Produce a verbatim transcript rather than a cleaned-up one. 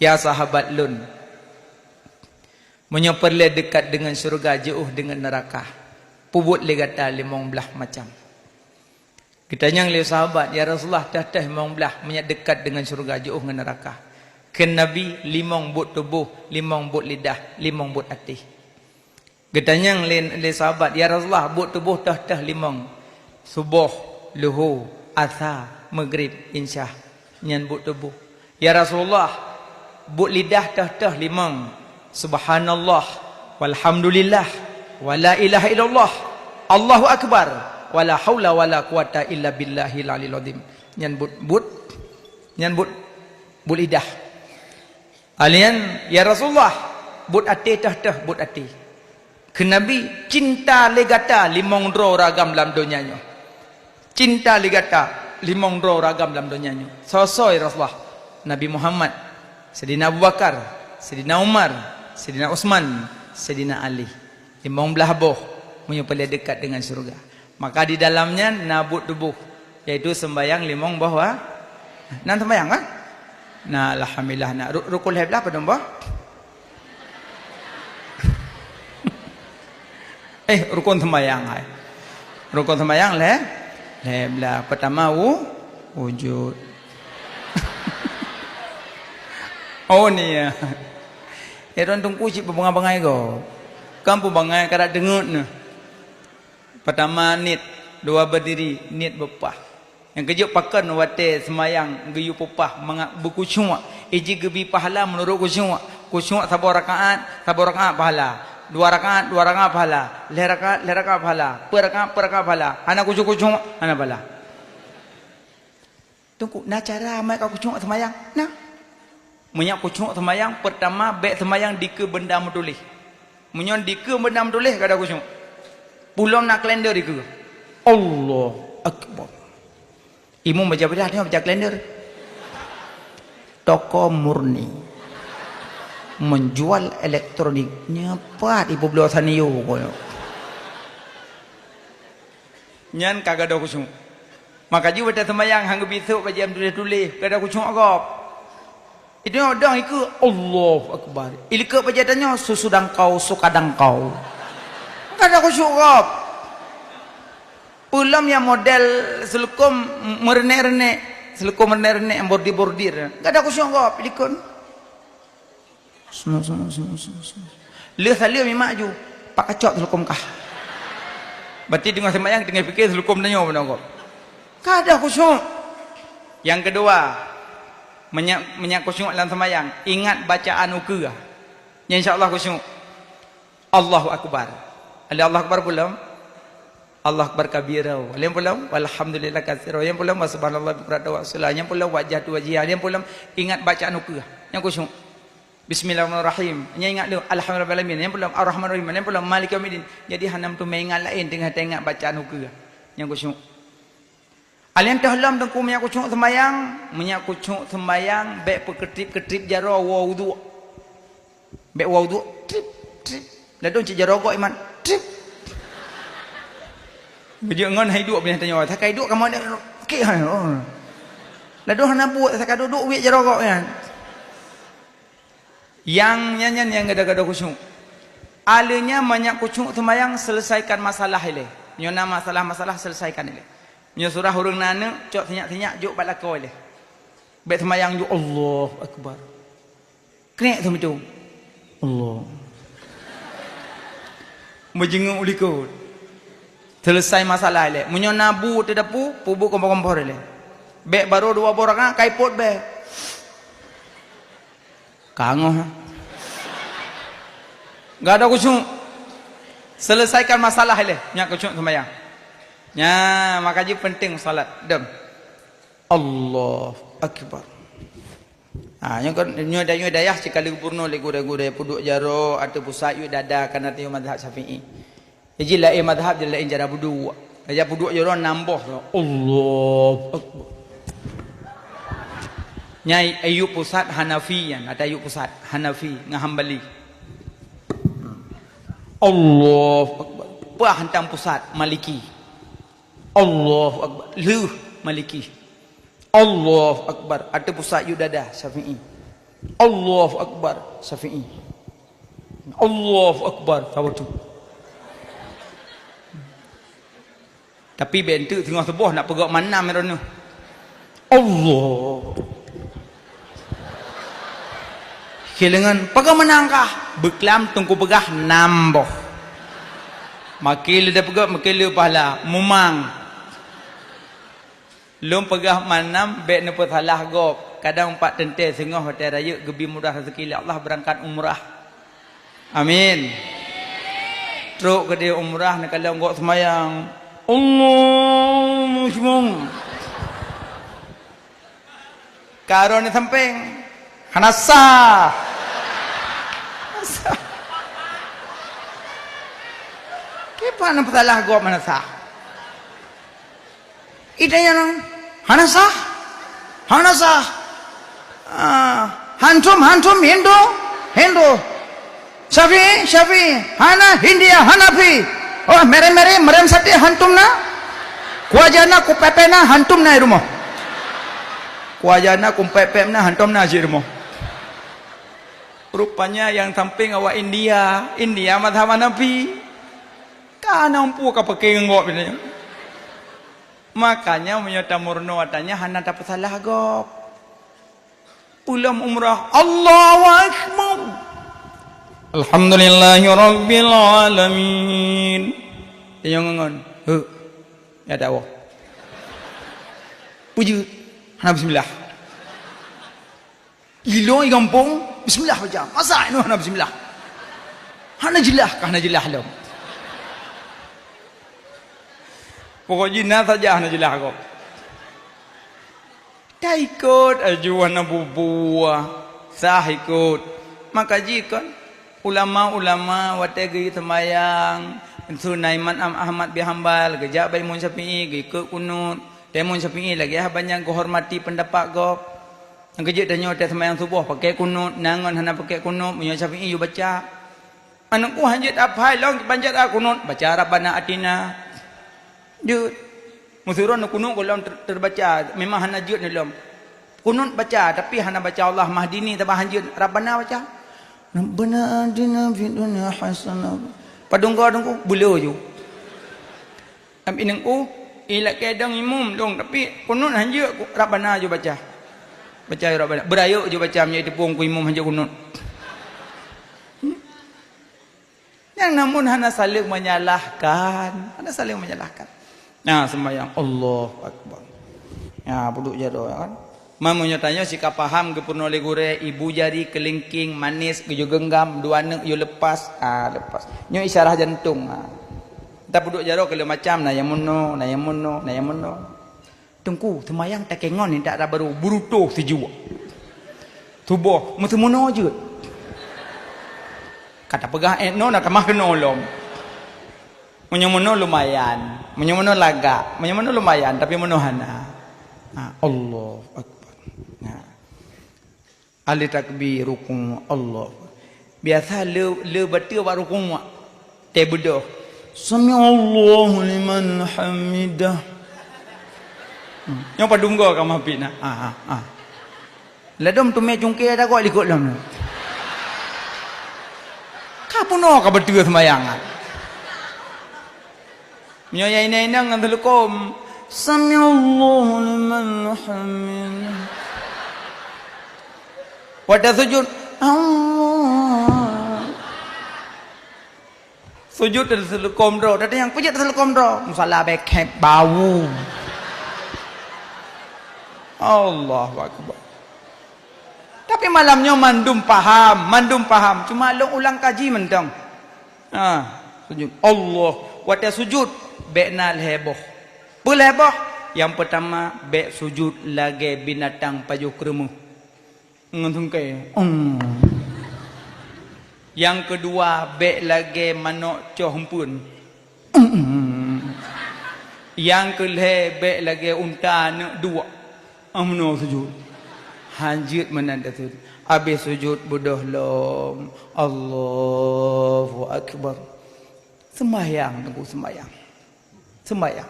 Ya sahabat lôn, meunyoe peureulée deukat deungon syeuruga jiôh deungon neuraka, peubuet lé gata limong blaih macam. Geutanyong lé sahabat, "Ya Rasulullah, toh-toh limong blaih meunyoe deukat deungon syeuruga jiôh ngon neuraka?" Kheun Nabi, "Limong buet tuboh, limong buet lidah, limong buet até." Geutanyong lé, lé sahabat, "Ya Rasulullah, buet tuboh toh-toh limong?" Suboh, luho, asa, meugrib, insya. Nyan buet tuboh. "Ya Rasulullah, buet lidah toh-toh limong?" "Subhanallah, walhamdulillah, wala ilaha illallah, Allahu akbar, wala haula wala quwata illa billahil aliyil azim." Nyan buet, buet, nyan buet, buet lidah. Alian, "Ya Rasulullah, buet até toh-toh buet até?" Kheun Nabi, "Cinta lé gata limong droe ureueng agam lam donya nyoe. Cinta lé gata limong droe ureueng agam lam donya nyoe." "Soe-soe, ya Rasulullah?" "Nabi Muhammad, Saidina Abu Bakar, Saidina Umar, Saidina Utsman, Saidina Ali." Limong blaih boh meunyoe peureulée deukat deungon syeuruga. Maka di dalam nyan na buet tuboh, yaitu seumbahyang limong boh wa-, na seumbahyang kan? Na, alhamdulillah, na ru-, rukun lhée blaih padum boh? Eh, rukun seumbahyang hai. Rukun seumbahyang lhée, lhée blaih. Pertama wu-, wujud. Oh, niat. Ya, tuan Teungku cit beubangai-bangai gob. Kan peubangai ka dak deungeut neuh. Pertama niet, dua berdiri, niet beupah. Nyang keujeuet pakon watée seumayang geuyue peupah mangat beukhusyuk, iji geubi pahala meunurot khusyuk. Khusyuk saboh rakaat, saboh rakaat pahala. Dua rakaat, dua rakaat pahala. Lhée rakaat, lhée rakaat pahala. Peuet rakaat, peuet rakaat pahala. Hana khusyuk-khusyuk, hana pahala. Teungku, na cara meunyoe ka khusyuk seumayang? Na. Meunyoe khusyuk seumayang, peurtama bék seumayang dikeue beunda meutuléh. Meunyoe dikeue beunda meutuléh, ka ada khusyuk. Peulom na kalender dikeue. Allahu Akbar. Imum baca Fatihah, tengok baca kalender. Toko murni. Menjual elektronik. Nyan pat ipeubloe Sanyo ko. Nyan ka gadôh khusyuk. Maka jih watée seumayang han geubi sôk bajée meutuléh-tuléh, gadôh khusyuk gob. Itu nyang dong ikeue, Allahu Akbar. Ilikot bajée tanyoe, susu dangkau, suka dangkau. Gadôh khusyuk gob. Peulom nyang model seuleukom meureunék-reunék, seuleukom meureunék-reunék, bordir-bordir. Gadôh khusyuk gob, ilikot. Lheueh saleuem imak ju, pakacok seuleukom kah. Berarti teungoh seumayang, teungoh pike seuleukom tanyoe bunoe gob. Ka ada khusyuk. Nyang keudua, meunyoe, meunyoe khusyuk lam seumayang, ingat bacaan ukeue. Nyan insya Allah khusyuk. Allahu Akbar. Ada Allahu Akbar peulom? Allahu Akbar kabira. Nyang peulom? Walhamdulillah katsira. Nyang peulom? Wa subhanallah bukratan wa asila. Nyang peulom? Wajjahtu wajhiya. Nyang peulom? Ingat bacaan ukeue. Nyang khusyuk. Bismillahirrahmanirrahim. Nyang ingat lé, alhamdulillahirabbil alamin. Nyang peulom? Arrahmanirrahim. Nyang peulom? Maliki yaumiddin. Jadi hana meuteumé ingat laén, teungoh teuingat bacaan ukeue. Nyang khusyuk. Alien toh lom Teungku meunyoe khusyuk seumayang, meunyoe khusyuk seumayang bék peukeutrip-keutrip jaroe woe uduk. Bék woe uduk, trip, trip. Ladôm cit jaroe gok iman, trip. Beujeuet ngon hai duek binatang nyoe, takai duek kamoe dek, kik hai, oh. Ladôm hana buet, takai duek-duek wiek jaroe gok nyan. Nyang nyan, nyan nyang gadôh-gadôh khusyuk. Aleunya meunyoe khusyuk seumayang, selesaikan masalah ilée. Nyoe na masalah-masalah, selesaikan ilée. Nyoe surah ureuëng na aneuëk, cok sinyak-sinyak jok bak lakoe lé. Bék seumayang jok, Allahu Akbar. Krek seumitu. Allah. Meujeungeuek u likot. Selesai masalah lé. Meunyoe na bu teudapu, peubuet kompor-kompor lé. Bék barô dua boh rakaat, ka ipot bék. Kangoh. Gak ada khusyuk. Selesaikan masalah lé. Nyak khusyuk seumayang. Nya, maka jih penting salat. Dem. Allahu Akbar. Ha, nyoe kan, nyoe da-, nyoe dayah sikali gubernur lé gurée-gurée peuduek jaroe ateueh pusat yue dada kana teuh mazhab Syafi'i. Jadi laén mazhab jadi laén cara peuduek. Dayah peuduek jaroe nam boh. Allahu Akbar. Nyai ayub pusat Hanafi nyan, ata ayub pusat Hanafi ngon Hambali. Allahu Akbar. Pah hantam pusat Maliki. Allahu Akbar. Lheueh Maliki. Allahu Akbar. Ateueh pusat yue dada Syafi'i. Allahu Akbar, Syafi'i. Allahu Akbar, Thawri. Tapi bèk enteuk teungoh suboh nak peugah meunan droeneuh. Allah. Khilengan, peugah meunan kah? Beuklam teungku peugah nam boh. Makin le tapeugah, makin le pahala. Mumang. Lôn peugah meunan bèk neupeusalah gob. Kadang pat teuntèe singoh watèe rayeuk geubi mudah raseuki lé Allah beurangkat umrah. Amin. Trok keudéh umrah neukalon gob seumayang. Allahu Akbar. Ka droeneuh sampéng. Hana sah. Hana sah. Kiban neupeusalah gob hana sah. Ita nyan hana sah. Hana sah. Ah, hantom, hantom, Hindu, Hindu. Syafi'i, Syafi'i. Hana, Hindia, Hanafi. Oh, mérem, mérem, mérem saté hantom na. Kuaja na, kupepek na, hantom na di rumoh. Kuaja na, kupepek na, hantom na cit rumoh. Rupanya nyang sampéng awak India, India mazhab Hanafi. Ka na umpu ka paké ngon gob nyan. Makanya meunyoe tameurunoe ata nyan hana tapeusalah gob. Peulom umrah, Allahu Akbar. Alhamdulillahirabbil alamin. Tanyoe ngon, heu. Ya dakwah. Peujeuet. Hana bismillah. Ilong i gampông, bismillah baca. Masa inoe hana bismillah? Hana jeulaih kah, hana jeulaih lom. Pokok jih na saja hana jeulaih gob. Taikot aju hana bubuah, sah ikot. Maka jih kon ulama-ulama watèe geuyue seumayang, Sunan Imam Ahmad bin Hambal geujak bak Imam Syafi'i geukot kunut. Imam Syafi'i lagèe haba nyang geuhormati peundapat gob. Nyang keujeuet tanyoe watèe seumayang suboh pakai kunut, na ngon hana pakai kunut, meunyoe Syafi'i yue baca. Aneuëk ku hanjeuet aphai lom kiban cara kunut, baca Rabbana atina. Jeuet. Meusurot neukunut gohlom ter-, terbaca, memang hana jeuet neulom. Kunut baca, tapi hana baca Allahumma hdini, tabah hanjeuet Rabbana baca. Rabbana atina fid dunya hasanah. Padum goe teungku, beulo ju. Tapi nengku, ilakèe dong imum dong, tapi kunut hanjeuet ku-, Rabbana ju baca. Baca Rabbana. Beurayeuk ju baca meunyoe teupeue ku imum hanjeuet kunut. Hmm? Nyang namun hana saling menyalahkan, hana saling menyalahkan. Nah, sembahyang Allahu Akbar. Nah, puduk jaroe kan. Meunyoe tanyoe sika paham geupeurunoe lé gurèe, ibu jari, kelingking, manis, geuyue genggam, dua aneuk yue lepas, ah, lepas. Nyoe isyarah jantong, ah. Tapeuduek jaroe keu lheueh macam, na nyang meunoe, na nyang meunoe, na nyang meunoe. Teungku, seumayang takengon nyan dak tabaru, beurutoh sijuek. Suboh, meuteumeunoe jeuet. Ka tapeugah, eh, noe na tamah keunoe lom. Meunyoe meunoe lumayan, meunyoe meunoe lagak, meunyoe meunoe lumayan, tapi meunoe hana. Ha, Allahu Akbar. Ha. Ahli takbir, rukuk, Allah. Biasa le, le bateue bak rukuk, teubeudôh. Sami'allahu liman hamidah. Hmm. Nyoe padum goe ka mampet na. Ah, ah, ah. Ladôm teumé cungké dagoe likot lom. Ka peunoh ka bateue seumayang. Meunyoe nyang inong-inong ngon teuleukom, "Sami'allahu liman hamidah." Watèe sujud, "Allah." Sujud teuleukom droe, teudeungo peujeuet teuleukom droe. Musala bèk khép bau. Allahu Akbar. Tapi malam nyoe mandum paham, mandum paham. Cuma lôn ulang kaji mantong. Ha, sujud. Allah, watèe sujud, bèk na lhèe boh. Peue lhèe boh? Nyang peutama, bèk sujud lagèe binatang pajoh keureumeuh. Ngon sungkée. Hmm. Nyang keudua, bèk lagèe manok coh eumpeuen. Hmm. Nyang keulhèe, bèk lagèe unta aneuk duek. Ah, meunoe sujud. Hanjeuet meunan tasujud. Abéh sujud beudôh lom. Allahu Akbar. Seumayang, Teungku, seumayang. Seumayang.